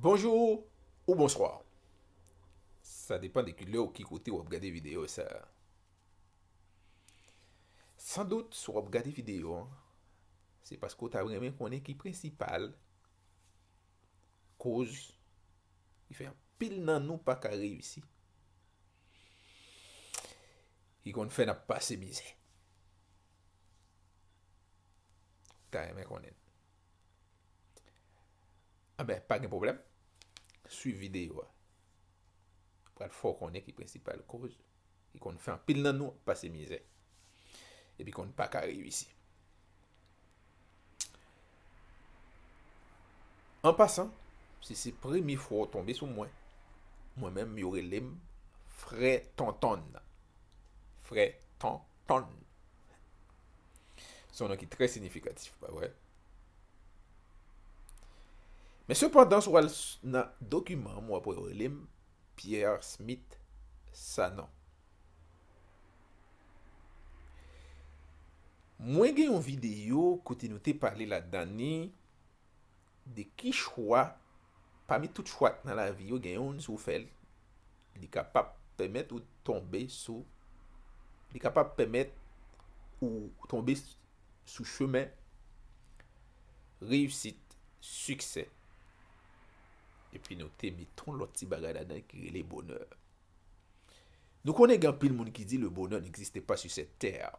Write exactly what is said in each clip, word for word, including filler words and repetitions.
Bonjou ou bonswa. Sa depann de ki lè ou ki kote w ap gade videyo sa a. Sandout, si w ap gade videyo an, se paske w ta renmen konnen ki prensipal koz ki fè anpil nan nou pa ka reyisi, ki konn fè n ap pase mizè. Ou ta renmen konnen. Anben, pa gen pwoblèm. Swiv videyo a. Pral fè w konnen ki prensipal koz ki konn fè anpil nan nou pase mizè epi konn pa ka reyisi. An pasan, si se premye fwa w tonbe sou mwen, mwen menm yo rele m Frè Tontonn. Frè Tontonn. Se yon non ki trè siyifikatif, pa vre? Men sepandan, si w al nan dokiman m, w ap wè yo rele m Pierre Smith Sanon. Mwen gen yon videyo kote nou te pale ladan ni de ki chwa, pami tout chwa k nan lavi yo, gen youn si w fè l, li kapab pèmèt ou tonbe sou, li kapab pèmèt ou tonbe sou chemen reyisit, siksè. Epi nou te met yon lòt ti bagay ladan ki rele bonè. Nou konnen gen anpil moun ki di le bonheur n'existe pas sur cette terre.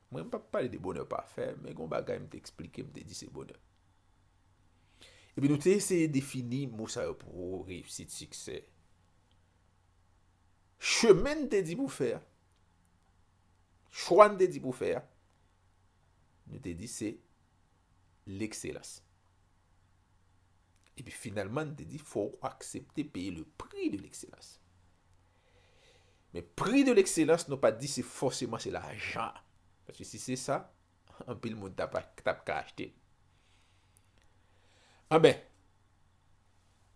Mwen, m p ap pale de bonè pafè, men gen yon bagay m te eksplike, m te di se bonè. Epi nou te eseye defini mo sa yo pou ou, reyisit, siksè. Chemen n te di pou fè a, chwa n te di pou fè a, nou te di se lekselans. Epi finalman, n te di fò w aksepte peye le prix de l'excellence. Men prix de l'excellence, nou pa di se fòseman se lajan. Paske si se sa, anpil moun t ap, t ap ka achte. Anben,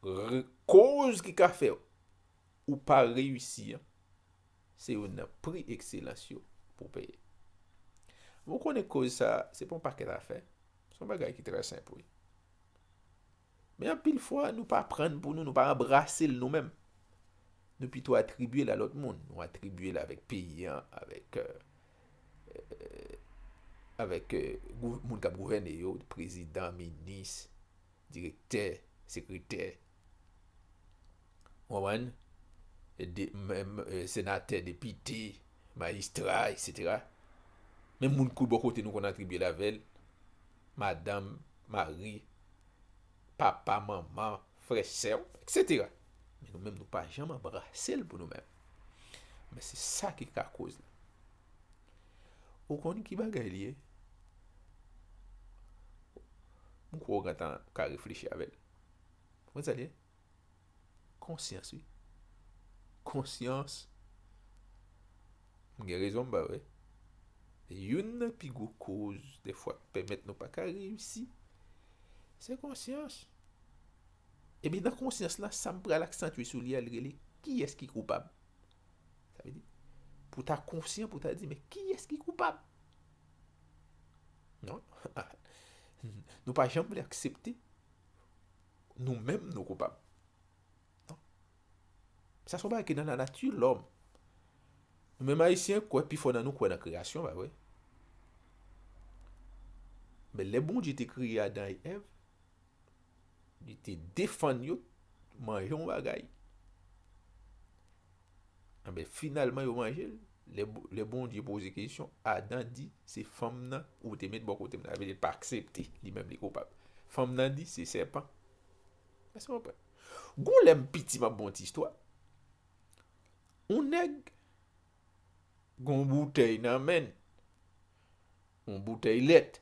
re- koz ki ka fè ou pa reyisi an, se youn nan pri ekselans yo pou peye. Ou konnen koz sa, se pa yon pakèt afè. Se yon bagay ki trè senp, wi. Men anpil fwa, nou pa pran l pou nou, nou pa anbrase l nou menm. Nou pito atribye l a lòt moun. Nou atribye l avèk peyi an, avèk, euh, euh, avèk, euh, gouv- moun k ap gouvène yo, prezidan, minis, direktè, sekretè, w konprann? De, m, m, euh, senatè, depite, majistra, etsetera. Men moun kou bò kote nou konn atribye l avè l, madanm, mari, papa, manman, frè, sè, etsetera. Men nou menm, nou pa janm anbrase l pou nou menm. Men se sa ki ka koz la. Ou konn ki bagay li ye? M kwè w gentan ka reflechi avè l. Ou konn sa li ye? Konsyans, wi. Konsyans. M gen rezon m ba vre. Youn nan pi gwo koz, dèfwa, k pèmèt nou pa ka reyisi, se konsyans. Ebyen, nan konsyans lan, sa m pral aksantye sou li a, li rele kiyès ki koupab. Sa vle di, pou w ta konsyan, pou w ta di, men kiyès ki koupab? Non. Nou pa janm vle aksepte nou menm nou koupab. Non. Sa se yon bagay ki nan lanati lòm. Nou menm Ayisyen, kwè, pifò nan nou kwè nan kreyasyon, pa vre? Men lè Bondye te kreye Adan e Èv, li te defann yo manje yon bagay. Anben, finalman, yo manje l. Lè, lè Bondye poze kesyon, Adan di, se fanm nan ou te met bò kote m nan. Sa vle di, l pa aksepte, li menm li koupab. Fanm nan di, se sèpan. Èske w konprann? Gon lè m piti, m ap ba w yon ti istwa. Yon nèg gon boutèy nan men l. Yon boutèy lèt.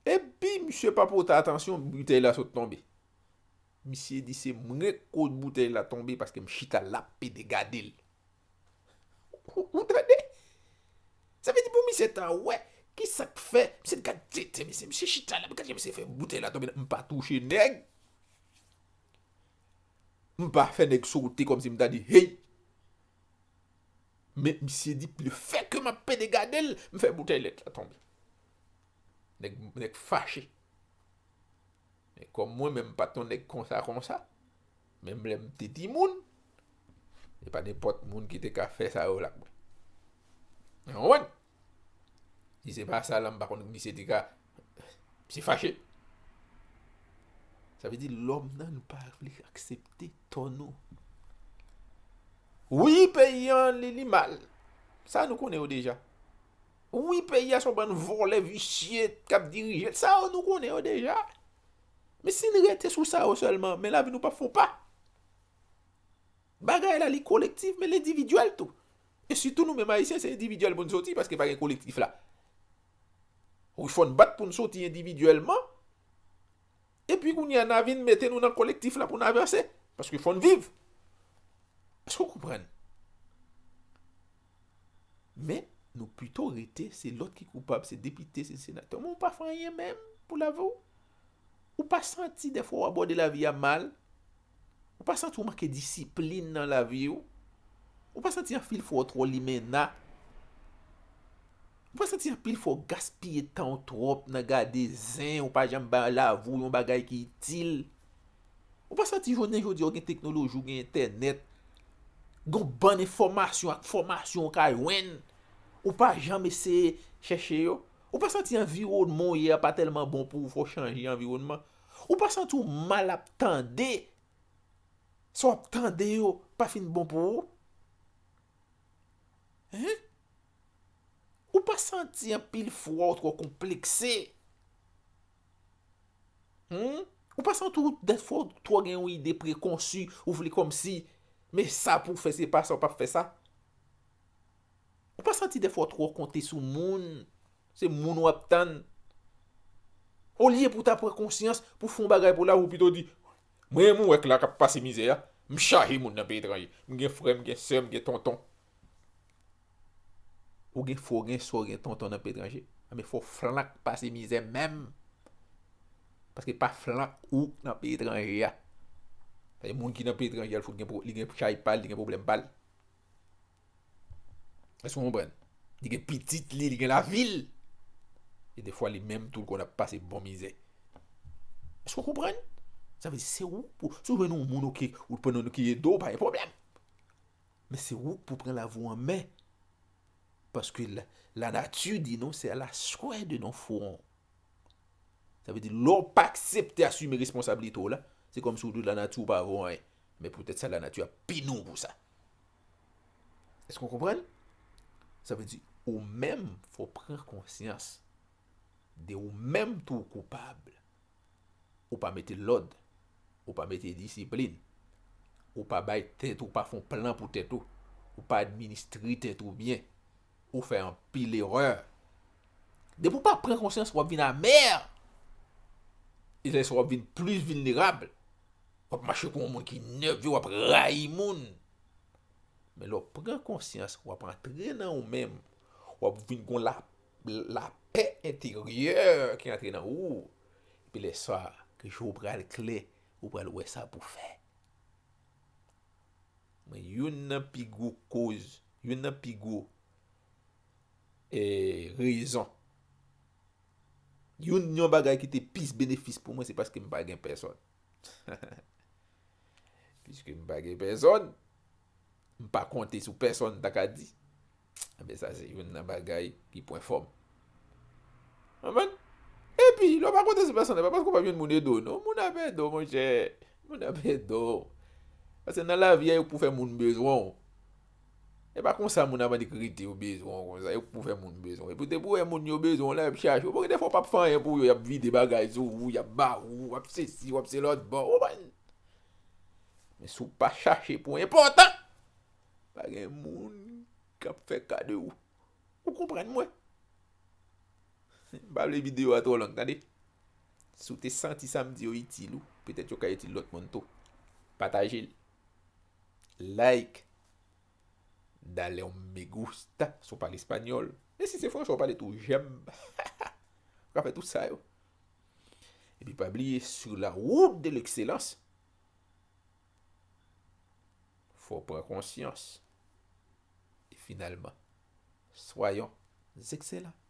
Epi, misye pa pote atansyon, boutèy la sot tonbe. Misye di se mwen k koz boutèy la tonbe paske m chita la pede gade l. Ou, ou tande? Sa vle di pou misye ta wè, ki sa k fè, misye t gad tete, misye, misye chita la, gad jan misye fè boutèy la tonbe, m pa touche nèg. M pa fè nèg sote kòmsi m ta di, hey! Men misye di, le fè ke m ap pede gade l, m fè boutèy lèt la tonbe. Nèg, nèg fache. Men kòm mwen menm m pa t yon nèg konsa konsa, menm lè m te timoun, e pa nenpòt moun ki te ka fè sa yo la ak mwen. Ou konprann? Si se pa sa la, m pa konn misye te ka. Misye fache. Sa vle di lòm nan, nou pa vle aksepte tò nou. Wi, peyi an, li, li mal. Sa nou konnen yo deja. Wi, peyi a se yon bann vòlè visye k ap dirije l. Sa yo nou konnen yo deja. Men si n rete sou sa yo sèlman, men lavi nou p ap fè yon pa. Bagay la, li kolektif, men l endividyèl tou. E sitou nou menm Ayisyen, se endividyèl pou n soti, paske pa gen kolektif la. Wi, fò n bat pou n soti endividyèlman. Epi kounye a, n a vin mete nou nan kolektif la pou n avanse. Paske fò n viv. Èske w konprann? Men, nou pito rete, se lòt ki koupab, se depite, se senatè. Men w pa fè anyen menm pou lavi w. Ou pa santi dèfwa w abòde lavi a mal? Ou pa santi w manke disiplin nan lavi w? Ou pa santi anpil fwa w twò limena? Ou pa santi anpil fwa w gaspiye tan w twòp nan gade zen, ou pa janm ba lavi w yon bagay ki itil? Ou pa santi jounen jodi a w gen teknoloji, w gen entènèt, gen yon bann enfòmasyon ak fòmasyon w ka jwenn, ou pa janm eseye chèche yo? Ou pa santi anviwònman w ye a pa tèlman bon pou ou, fò w chanje anviwònman? Ou pa santi w mal ap tande? Sa w ap tande yo pa fin bon pou ou? Hen? Ou pa santi anpil fwa w twò konplekse? Hmm? Ou pa santi w dèfwa w twò gen yon ide prekonsi, ou vle kòmsi, men sa pou w fè, se pa sa, w p ap fè sa? Ou pa santi dèfwa w twò konte sou moun? Se moun w ap tann. Olye pou w ta pran konsyans, pou w fè yon bagay pou lavi w, pito di, mwen menm ou wè k la k ap pase mizè a, m chaje moun nan peyi etranje. M gen frè, m gen sè, m gen tonton. Ou gen frè, w gen sè, w gen tonton nan peyi etranje. Anben fò w flank pase mizè menm. Paske pa flank ou nan peyi etranje a. Sa vle di moun ki nan peyi etranje a, l fout gen, li gen chay pa l, li gen pwoblèm pa l. Èske w konprann? Li gen pitit li, li gen lavi l. E defwa li menm tou l konn ap pase bon mizè. Èske w konprann? Sa vle di se ou pou, si w jwenn yon moun, oke, ou pran yon ki ede w, pa gen pwoblèm. Men se ou k pou pran lavi w an men. Paske la, lanati di nou, c'est à la sueur de nos fronts. Sa vle di, lè w pa aksepte asime responsablite w la, se kòmsi w di lanati w pa vo anyen. Men poutèt sa, lanati ap pini w pou sa. Èske w konprann? Sa vle di, ou menm, fò w pran konsyans de ou menm tou w koupab. Ou pa mete lòd, ou pa mete disiplin, ou pa bay tèt ou, ou pa fè yon plan pou tèt ou, ou pa administre tèt ou byen, ou fè anpil erè. Depi w pa pran konsyans, w ap vin amè. E lè sa w ap vin plis vilnerab. W ap mache kon yon moun ki nève, w ap rayi moun. Men lè w pran konsyans, w ap antre nan ou menm. W ap vin gon la, lapè enteryè ki antre nan ou. Epi lè sa, ke je w pral klè, ou pral wè sa pou fè. Men youn nan pi gwo koz, youn nan pi gwo, eh, rezon, youn nan bagay ki te plis benefis pou mwen, se paske m pa gen pèsòn. Piske m pa gen pèsòn, m pa konte sou pèsòn, m ta ka di. Enben, sa se youn nan bagay ki pwen fò m. Konprann? Epi, lè w pa konte sou pèsòn, e pa paske w p ap jwenn moun ede w, non. Moun ap ede w, monchè. Moun ap ede w. Paske nan lavi a, yo pou fè moun bezwen w. E pa konsa moun ap annik rete, yo bezwen w konsa. Yo pou fè moun bezwen w. Epi w te pou wè moun yo bezwen w la, y ap chache w. Bon, gen defwa w p ap fè anyen pou yo, y ap vide bagay sou ou, y ap ba ou, w ap sesi, w ap se lòt bò. Ou konprann? Men si w pa chache pou w enpòtan, pa gen moun k ap fè ka de ou. Ou konprann mwen? M pa vle videyo a twò long, tande. Si w te santi sa m di yo itil ou, petèt yo ka itil lòt moun tou. Pataje l. Like. Dale un me gusta, si w pale espanyòl. E si se fransè w pale tou, j'aime. Ou ka fè tout sa yo. Epi pa bliye, sur la route de l'excellence, fò w pran konsyans. E finalman, soyons excellents.